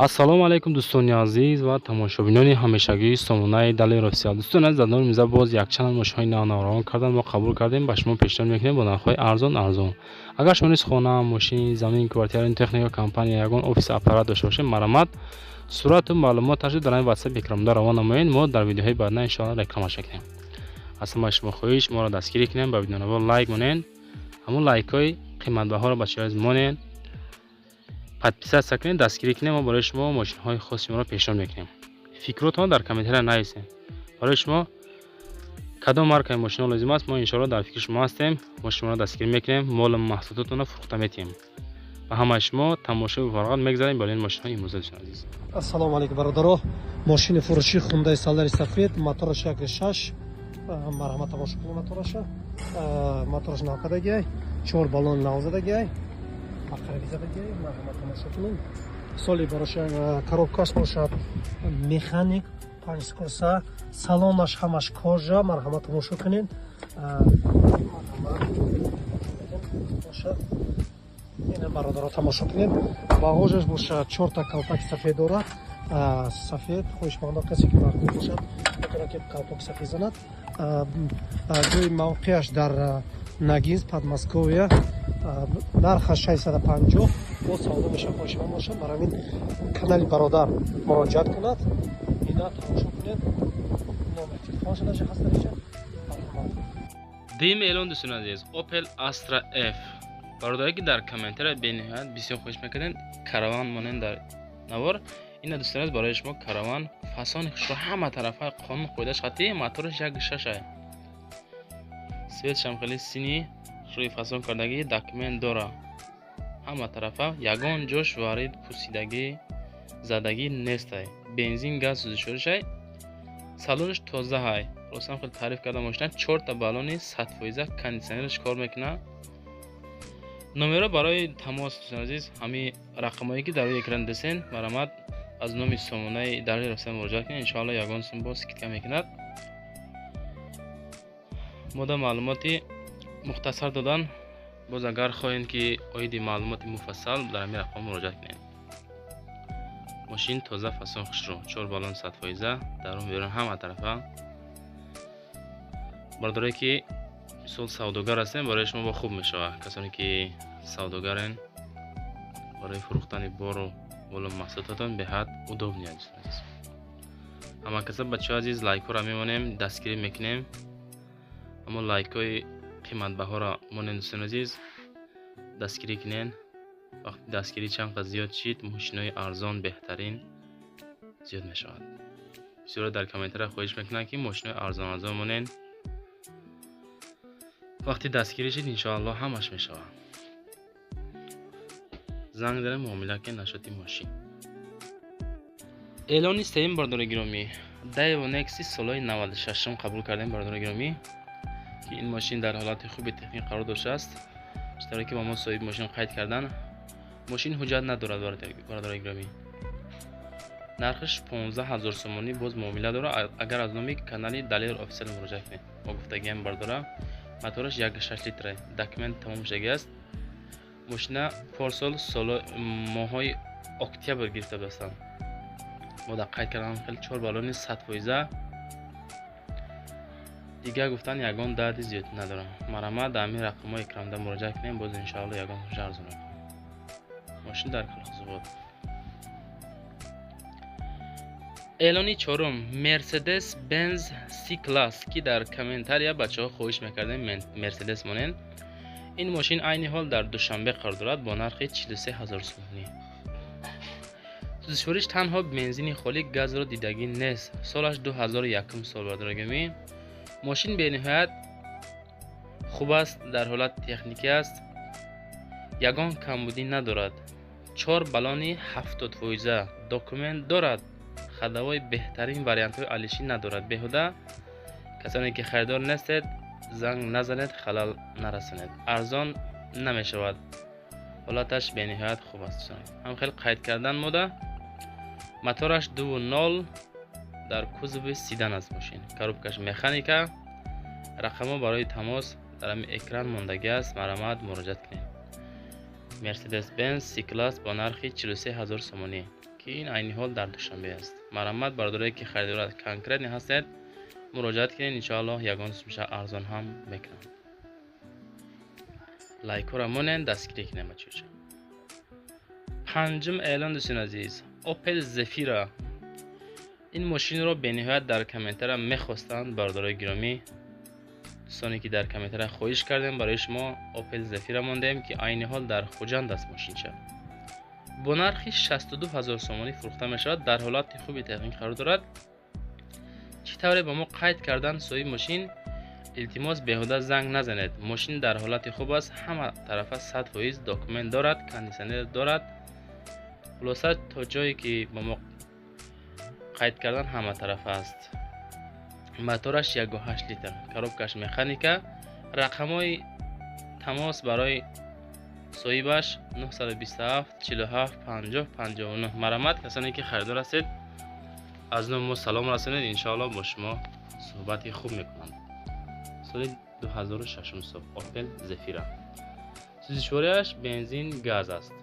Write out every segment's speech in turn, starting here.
Ассалому алайкум, дӯстони азиз ва тамошобинони ҳамешагии сомонаи Далер Офисиал. Дӯстони азиз, дар номи миза боз якчанд мошинҳои навнавравон кардан мо қабул кардем, ба шумо пешниҳод мекунем бо нархҳои арзон арзон. Агар шумо низ хона, мошин, замин, квартира, техника, компания, ягон офис, аппарат дошта бошед, марҳамат, сурату маълумоташро дар ҳамин WhatsApp экранда равон намоед. Мо дар видеоҳои баъдна иншоалло рекламаш мекунем. Аз ҳамаи шумо хоҳиш, моро дастгирӣ кунем, ба видеонавор лайк монед, ҳамун лайкҳои қиматбаҳоро бачаҳои азиз монед, подписаться кунед, дастгирӣ кунем. Мо барои шумо мошинҳои хоси шуморо пешниҳод мекунем. Фикротонро дар комментария нависем. Барои шумо кадом маркаи мошинҳо лозим аст, мо иншоалло дар фикри шумо ҳастем. Мо шуморо дастгирӣ мекунем, молу маҳсулотатонро фурӯхта метиҳем. Ба ҳамаи шумо тамошои фароғат мегзарем барои ин мошинҳои имрӯза, дӯстони азиз. Ассалому алайкум, бародаро. Мошини фурӯшӣ Хундай Солярис сафед, мотораш 1.6. Марҳамат, тамошо кунед мотораша. Мотораш навкадагиай, чор баллон навзадагиай, ақарабизадагиай. Марҳамат, тамошо кунед. Соли бароша, коробкаш бошад механик, панҷ скорость, салонаш ҳамаш кожа. Марҳамат, тамошо кунед. Марҳамат бошад, ина, бародаро, тамошо кунед. Багажаш бошад, чорта калпаки сафед дорад, сафед. Хоҳишмандо, касе ки маъқул бошад, метавонад ки калпаки сафед занад. Ҷои мавқеаш дар Ногинск, Подмосковье. Нархаш 650, боз савдо мешавад. Хоҳишманд бошад, бар ҳамин канали бародар муроҷиат кунад. Ина, тамошо кунед, номер телефонша даже ҳаст дариҷа. Дуюми эълон, дӯстони азиз, Opel Astra F. Бародаре ки дар комментария бениҳоят бисёр хоҳиш мекардем караван монем дар навор, ина, дӯстони азиз, барои шумо караван, фасони хушро, ҳама тарафа қонун қоидаш хатӣ, мотораш 1.6 ай, цветшам хеле синий, рӯи фасон кардагӣ, документ дора, ҳама тарафа ягон ҷош варид, пусидагӣ, задагӣ нестай, бензин, газ сӯзишворишай, салонаш тозаҳай. Ростам, хеле таъриф карда мошина, чорта баллони 100%, кондитсионераш кор мекунад. Номеро барои тамос, дӯстони азиз, ҳамин рақамҳое ки дар рӯи экран дидесен. Марҳамат, аз номи сомонаи Далер Офисиал муроҷиат кунед, иншоалло ягон сум боз скидка мекунад. Мода маълумоти мухтасар додан, боз агар хоҳем ки оиди маълумоти муфассал, дар ҳамин рақам муроҷиат кунед. Мошин тоза, фасон, хушрӯ, чор баллон 100%, дарун берун ҳама тарафа. Бародарое ки мисол савдогар ҳастем, барои шумо бо хуб мешавад. Касоне ки савдогарен, барои фурӯхтани бору молу маҳсулотатон беҳад удобный, азиз. Ҳама каса, бачаҳои азиз, лайкҳоро мемонем, дастгирӣ мекунем. Аммо лайкҳои қиматбаҳоро монем, дӯстони азиз, дастгирӣ кунен. Вақти дастгирӣ чанд қад зиёд шид, мошинои арзон беҳтарин зиёд мешавад. Бисёре дар комментария хоҳиш мекунанд, ки мошинои арзон арзон монен. Вақти дастгирӣ шид, иншоаллоҳ, ҳамаш мешавад. Занг дарем, муомила кунем насчёти мошин. Эълони сеюм, бародари гиромӣ, Daewoo Nexia солҳои 96-ум қабул кардем, бародари гиромӣ, ки ин мошин дар ҳолати хуби техникӣ қарор доштааст. Чӣ ки ба мо соҳиби мошин қайд кардан, мошин ҳуҷҷат надорад, бародари гиромӣ. Нархаш 15 ҳазор сомонӣ, боз муомила дорад, агар аз номи канали Далер Офисиал муроҷиат кунед. Мо гуфтагиам, бардора, мотораш 1.6 литра, документ тамом шудагӣ аст. Мошина порсол соло моҳҳои октябр гирифта будастанд. Мо дар қайд кардам, хеле чор баллони 100%, дигар гуфтан ягон дарди зиёд надорам. Марҳамат, дар ҳамин рақамҳои экранда муроҷиат кунем, боз иншоалло ягон арзон мекунем. Мошин дар Колхозобод. Эълони чорум, Мерседес Бенз С класс, ки дар комментария бачаҳо хоҳиш мекардем Мерседес монен. Ин мошин айни ҳол дар Душанбе қарор дорад бо нархи 43 ҳазор сомонӣ. Сӯзишвориш танҳо бензини холӣ, газро дидагӣ нест. Солаш 2001 сол, бародарогиромӣ. Мошин бениҳоят хуб аст, дар ҳолати техникӣ аст, ягон камбудӣ надорад, чор баллони 70%, документ дорад, ходовой беҳтарин, вариантҳои алишӣ надорад. Беҳуда касоне ки харидор нестед, занг назанед, халал нарасонед. Арзон намешавад, ҳолаташ бениҳоят хуб аст. Ҳам хел қайд кардан мода, мотораш 2.0, дар кузови седан аст мошин, коробкаш механика. Рақамҳо барои тамос дар ҳамин экран мондагӣ аст, марҳамат, муроҷиат кунед. Мерседес Бенз С класс бо нархи 43 ҳазор сомонӣ. ки ин айни ҳол дар Душанбе аст. Марҳамат, бародарое ки харидор конкретно ҳастед, муроҷиат кунед, иншоаллоҳ ягон сумша арзон ҳам мекунам. Лайкҳоро монед, дастгирӣ кунед бачаҳо. Панҷум эълон, дӯстони азиз, Opel Zafira. Ин мошинро бениҳоят дар комментария мехостанд бародарои гиромӣ. Дӯстоне ки дар комментария хоҳиш кардем, барои шумо Opel Zafira мондем, ки айни ҳол дар Хуҷанд аст мошинча. Бо нархи 62 ҳазор сомонӣ фурӯхта мешавад, дар ҳолати хуби техникӣ қарор дорад. Чӣ тавре ба мо қайд карданд соҳиби мошин, илтимос беҳуда занг назанед. Мошин дар ҳолати хуб аст, ҳама тарафа 100% документ дорад, кондитсионер дорад. Хулоса, то ҷое ки ба мо қайд кардан ҳама тарафа аст. Мотораш 1.8 литр, коробкаш механика. Рақамҳои тамос барои соҳибаш 927 47 50 59. Марҳамат, касоне ки харидор ҳастед, аз номи мо салом расонед, иншоаллоҳ бо шумо суҳбати хуб мекунанд. Соли 2006 сол Opel Zafira. Сӯзишвориаш бензин газ аст.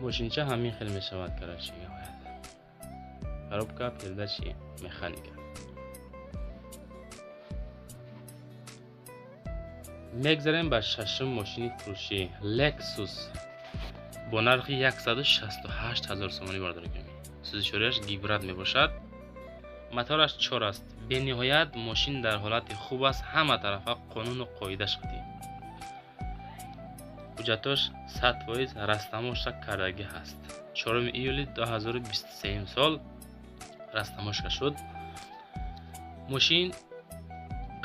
Мошинча ҳамин хел мешавад, короче говоря. Коробка передачи механика. Мегзарем ба шашум мошини фурӯшӣ Lexus бо нархи 168 ҳазор сомонӣ, бародари гиромӣ. Сӯзишвориаш гибрид мебошад. Мотораш 4 аст. Бениҳоят мошин дар ҳолати хуб аст, ҳама тарафа қонуну қоидаш қадим. Ҳуҷҷатош 100% растамошка кардагӣ ҳаст. 4 июли 2023 сол растамошка шуд. Мошин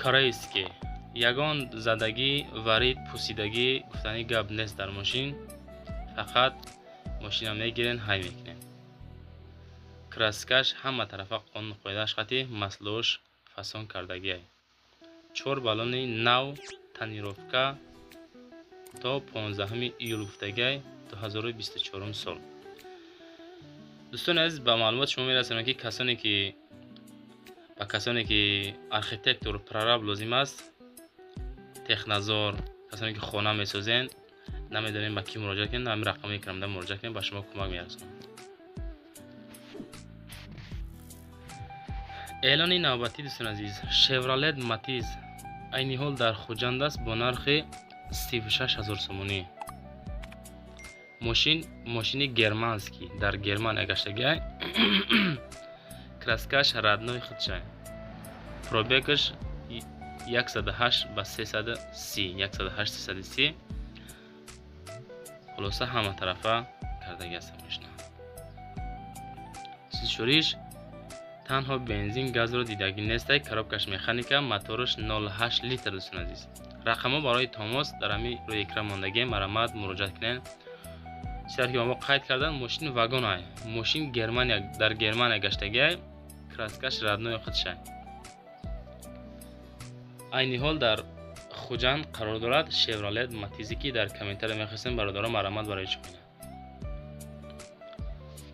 корейский, ягон задагӣ, варид, пусидагӣ гуфтани гап нест дар мошин. Фақат мошина мегирен, ҳай мекунен. Краскаш ҳама тарафа қонун қоидааш қатӣ, маслош фасон кардагиай. 4 баллони нав, тонировка то 15 июл гуфтагиай 2024 сол. Дӯстони азиз, ба маълумот шумо мерасонам ки ба касоне ки архитектор, прораб лозим аст, техназор, касоне ки хона месозен, намедонем ба кӣ муроҷиат кунем, ҳамин рақами экранда муроҷиат кунем, ба шумо кӯмак мерасонам. Эълони навбатӣ, дӯстони азиз, Chevrolet Matiz айни ҳол дар Хуҷанд аст бо нархи 36 ҳазор сомонӣ. Мошин мошини германский, дар Германия гаштагиай. Краскаш родной худшай. Пробегаш 108 ба 330, 108 330. Хулоса ҳама тарафа кардаги аст мошина. Сӯзишвориш танҳо бензин газро дидагӣ нестай, коробкаш механика, мотораш 0.8 литр, дӯстони азиз. Рақамҳо барои тамос дар ҳамин рӯи экран мондагӣ, марҳамат муроҷиат кунед. Чизе ки ба мо қайд кардан, мошин вагонай. Мошин Германия, дар Германия гаштагиай, краскаш родной худшай. Айни ҳол дар Хуҷанд қарор дорад Chevrolet Matiz, ки дар комментария мехостем бародарон, марҳамат барои шумо.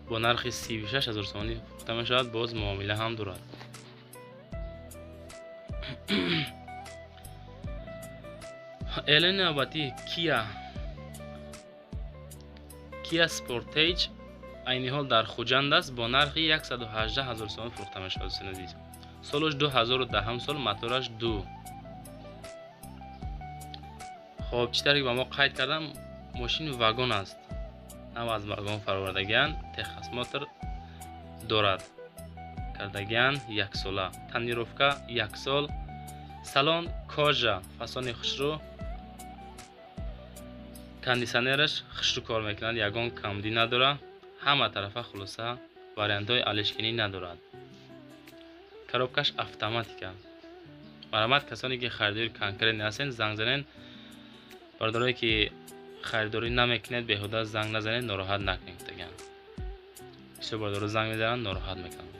Бо нархи 36 ҳазор сомонӣ фурӯхта мешавад, боз муомила ҳам дорад. Эълони навбатӣ Kia Sportage айни ҳол дар Хуҷанд аст, бо нархи 118 ҳазор сомонӣ фурӯхта мешавад, дӯстони азиз. Солаш 2010 сол, мотораш 2. Хоб, чӣ тавре ки ба мо қайд кардам, мошин вагон аст. Нав аз вагон фаровардагиан, техосмотр дорад. Кардагиан 1 сола, тонировка 1 сол, салон кожа, фасони хушрӯ, кондитсионераш хушрӯ кор мекунад, ягон камдӣ надорад, ҳама тарафа хулоса вариантҳои алишкинӣ надорад. Коробкаш автоматика. Марҳамат, касоне ки харидори конкретни ҳастед, занг занед. Бародарое ки харидорӣ намекунед, беҳуда занг назанед, нороҳат накунед гуфтагианд. Бисёр бародаро занг мезананд, нороҳат мекунанд.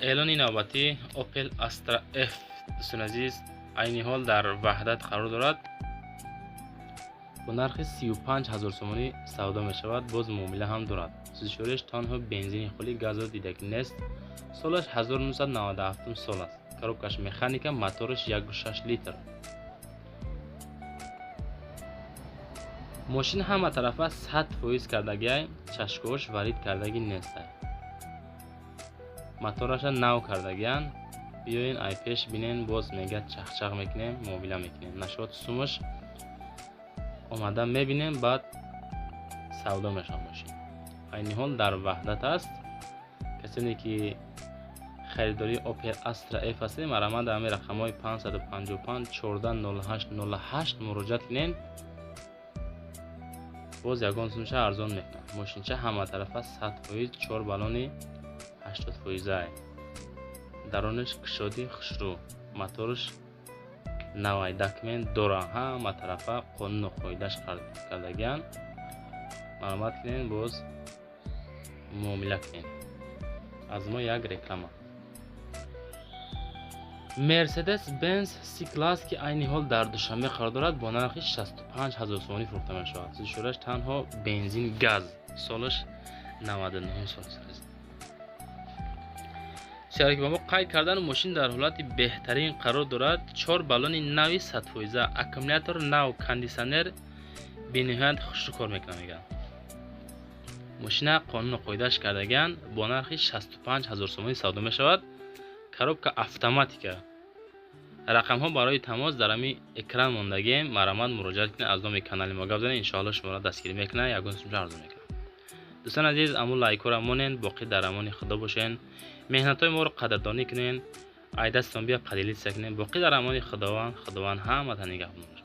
Эълони навбатӣ Opel Astra F, дӯстони азиз, айни ҳол дар Ваҳдат қарор дорад. Бо нархи 35 ҳазор сомонӣ савдо мешавад, боз муомила ҳам дорад. Сӯзишвориаш танҳо бензини холӣ, газро дидагӣ нест. Солаш 1997 сол аст. Коробкаш механика, мотораш 1.6 литр. Мошин ҳама тарафа 100% кардагиай, чашкош варид кардагӣ нестай. Мотораша нав кардагиян. Биёен, ай пеш бинен, боз мега чахчах мекунем, муомила мекунем. Нашод сумаш омада мебинем, баъд савдо мешавад мошин. Айни ҳол дар Ваҳдат аст. Касоне ки харидории Opel Astra F ҳастед, марҳамат, дар ҳамин рақамҳои 555 14 08 08 муроҷиат кунед. Боз ягон сумша арзон мекунад. Мошинча ҳама тарафа 100%, чор баллони 80 фоизай, даронаш кушоди хушрӯ, мотораш навай, документ дора, ҳама тарафа қонуну қоидаш кардагиян. Маълумот кунед, боз муомила кунед. Аз мо як реклама: Мерседес Бенз С класс, ки айни ҳол дар Душанбе қарор дорад, бо нархи 65 ҳазор сомонӣ фурӯхта мешавад. Сӯзишвораш танҳо бензин, газ, солаш 99 сол аст. Чаро ки ба мо қайд кардан, мошин дар ҳолати беҳтарин қарор дорад. Чор баллони нави 100%, аккумулятор нав, кондитсионер бениҳоят хушрӯ кор мекунад, мегӯянд. Мошина қонуну қоидааш кардагианд, бо нархи 65 ҳазор сомонӣ савдо мешавад. Коробка автоматика. Рақамҳо барои тамос дар ҳамин экран мондагием. Марҳамат, муроҷиат кунед, аз номи канали мо гап занед, иншоалло шуморо дастгирӣ мекунад, ягон сумша арзон мекунад. Дӯстони азиз, аму лайкҳоро монед, боқӣ дар амони Худо бошен. Меҳнатҳои моро қадрдонӣ кунед, ай дастатон бия, поделиться кунед. Боқӣ дар амони Худованд. Худованд ҳаматан нигаҳбон бошад.